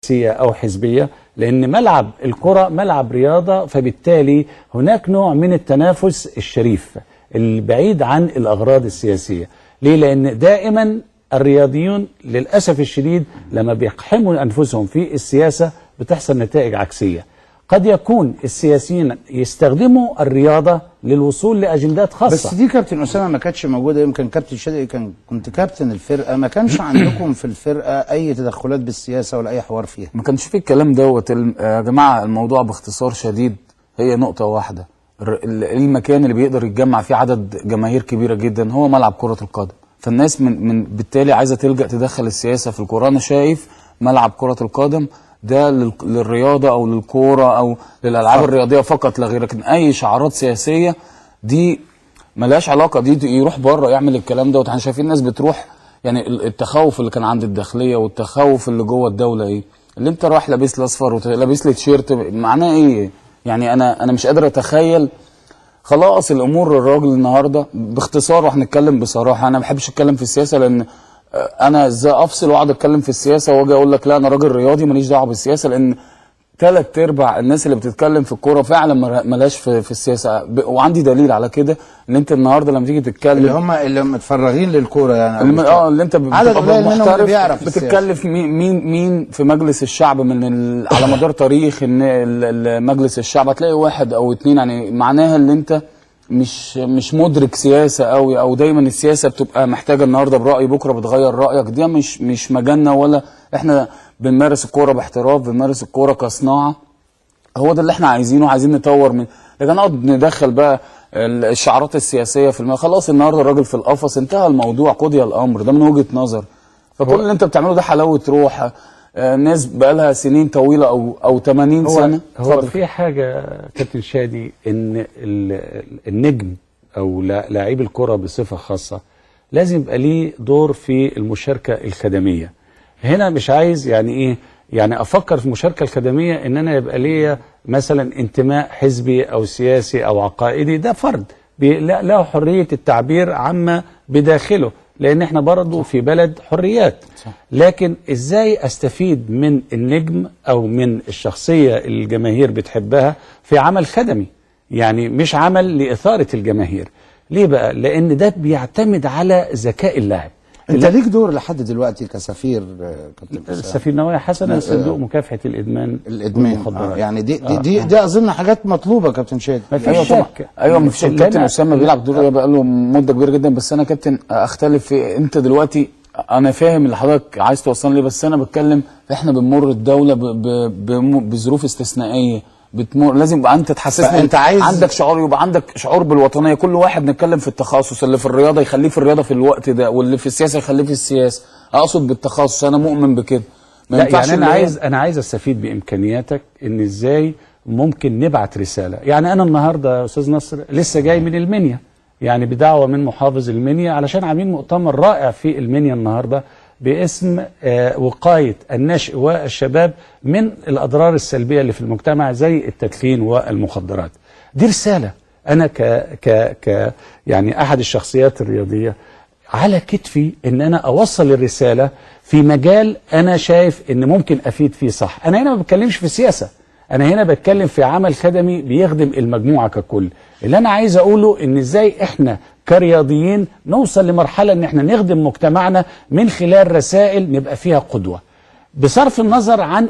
سياسية أو حزبية، لأن ملعب الكرة ملعب رياضة، فبالتالي هناك نوع من التنافس الشريف البعيد عن الأغراض السياسية. ليه؟ لأن دائما الرياضيون للأسف الشديد لما بيقحموا أنفسهم في السياسة بتحصل نتائج عكسية. قد يكون السياسيين يستخدموا الرياضة للوصول لأجندات خاصة. بس دي كابتن اسامة ما كانتش موجودة. يمكن كابتن شادي كنت كابتن الفرقة، ما كانش عندكم في الفرقة اي تدخلات بالسياسة ولا اي حوار فيها؟ ما كانش فيه الكلام دوت. يا جماعة الموضوع باختصار شديد هي نقطة واحدة، المكان اللي بيقدر يتجمع فيه عدد جماهير كبيرة جدا هو ملعب كره القدم. فالناس من بالتالي عايزه تلجأ تدخل السياسة في الكورة. انا شايف ملعب كره القدم ده للرياضة او للكورة او للالعاب الرياضية فقط لا غير، لكن اي شعارات سياسية دي ملهاش علاقة، دي يروح بره يعمل الكلام دوت. احنا شايفين الناس بتروح، يعني التخوف اللي كان عند الداخلية والتخوف اللي جوه الدولة ايه؟ اللي انت رايح لابس لي اصفر ولابس لي تيشيرت معناه ايه؟ يعني انا مش قادر اتخيل. خلاص الامور الراجل النهارده باختصار، وهنتكلم بصراحة، انا ما بحبش اتكلم في السياسة لان انا ازاي افصل واقعد اتكلم في السياسة واجي اقول لك لا انا راجل رياضي ماليش دعوه بالسياسة، لان 3/4 الناس اللي بتتكلم في الكورة فعلا مالهاش في السياسة. وعندي دليل على كده، ان انت النهارده لما تيجي تتكلم اللي هم اللي متفرغين للكورة يعني، اللي انت عدد قليل منهم اللي بيعرف بتتكلم مين في مجلس الشعب من على مدار تاريخ ان مجلس الشعب هتلاقي واحد او اتنين، يعني معناها ان انت مش مدرك سياسة قوي، او دايما السياسة بتبقى محتاجه النهارده براي بكره بتغير رايك. دي مش مجالنا، ولا احنا بنمارس الكورة باحتراف، بنمارس الكورة كصناعة. هو ده اللي احنا عايزينه، عايزين نطور من، لكن نقعد ندخل بقى الشعارات السياسية في خلاص النهارده الراجل في القفص، انتهى الموضوع، قضي الامر. ده من وجهه نظر. فكل اللي انت بتعمله ده حلاوة روح، ناس بقالها سنين طويلة او 80 سنة. هو في حاجة كابتن شادي، ان النجم او لاعب الكره بصفة خاصة لازم يبقى ليه دور في المشاركة الخدميه. هنا مش عايز يعني ايه، يعني افكر في المشاركة الخدميه ان انا يبقى ليا مثلا انتماء حزبي او سياسي او عقائدي. ده فرد له حرية التعبير عما بداخله، لان احنا برضه في بلد حريات. لكن ازاي استفيد من النجم او من الشخصية اللي الجماهير بتحبها في عمل خدمي، يعني مش عمل لاثاره الجماهير. ليه بقى؟ لان ده بيعتمد على ذكاء اللاعب. انت ليك دور لحد دلوقتي كسفير كابتن؟ سفير نوايا حسنه، صندوق مكافحة الادمان والمخدرات. يعني دي دي, دي دي اظن حاجات مطلوبه كابتن شادي. ما فيش شك. ايوه ما فيش. كابتن اسامة بيلعب دور بقى له مده كبيرة جدا، بس انا كابتن اختلف في انت دلوقتي. انا فاهم اللي حضرتك عايز توصل لي، بس انا بتكلم احنا بنمر الدولة بظروف استثنائية بتمر، لازم يبقى انت تحسسني انت عايز عندك شعور، يبقى عندك شعور بالوطنيه. كل واحد نتكلم في التخصص، اللي في الرياضة يخليه في الرياضة في الوقت ده، واللي في السياسة يخليه في السياسة. اقصد بالتخصص، انا مؤمن بكده. ما ينفعش يعني انا عايز استفيد بامكانياتك، ان ازاي ممكن نبعت رسالة. يعني انا النهارده يا استاذ نصر لسه جاي من المنيا، يعني بدعوة من محافظ المنيا، علشان عاملين مؤتمر رائع في المنيا النهارده باسم وقاية النشء والشباب من الأضرار السلبية اللي في المجتمع زي التدخين والمخدرات. دي رسالة أنا ك ك ك يعني أحد الشخصيات الرياضية على كتفي إن أنا أوصل الرسالة في مجال أنا شايف إن ممكن أفيد فيه صح. أنا هنا ما بتكلمش في السياسة، أنا هنا بتكلم في عمل خدمي بيخدم المجموعة ككل. اللي أنا عايز أقوله إن إزاي إحنا كرياضيين نوصل لمرحلة ان احنا نخدم مجتمعنا من خلال رسائل نبقى فيها قدوة، بصرف النظر عن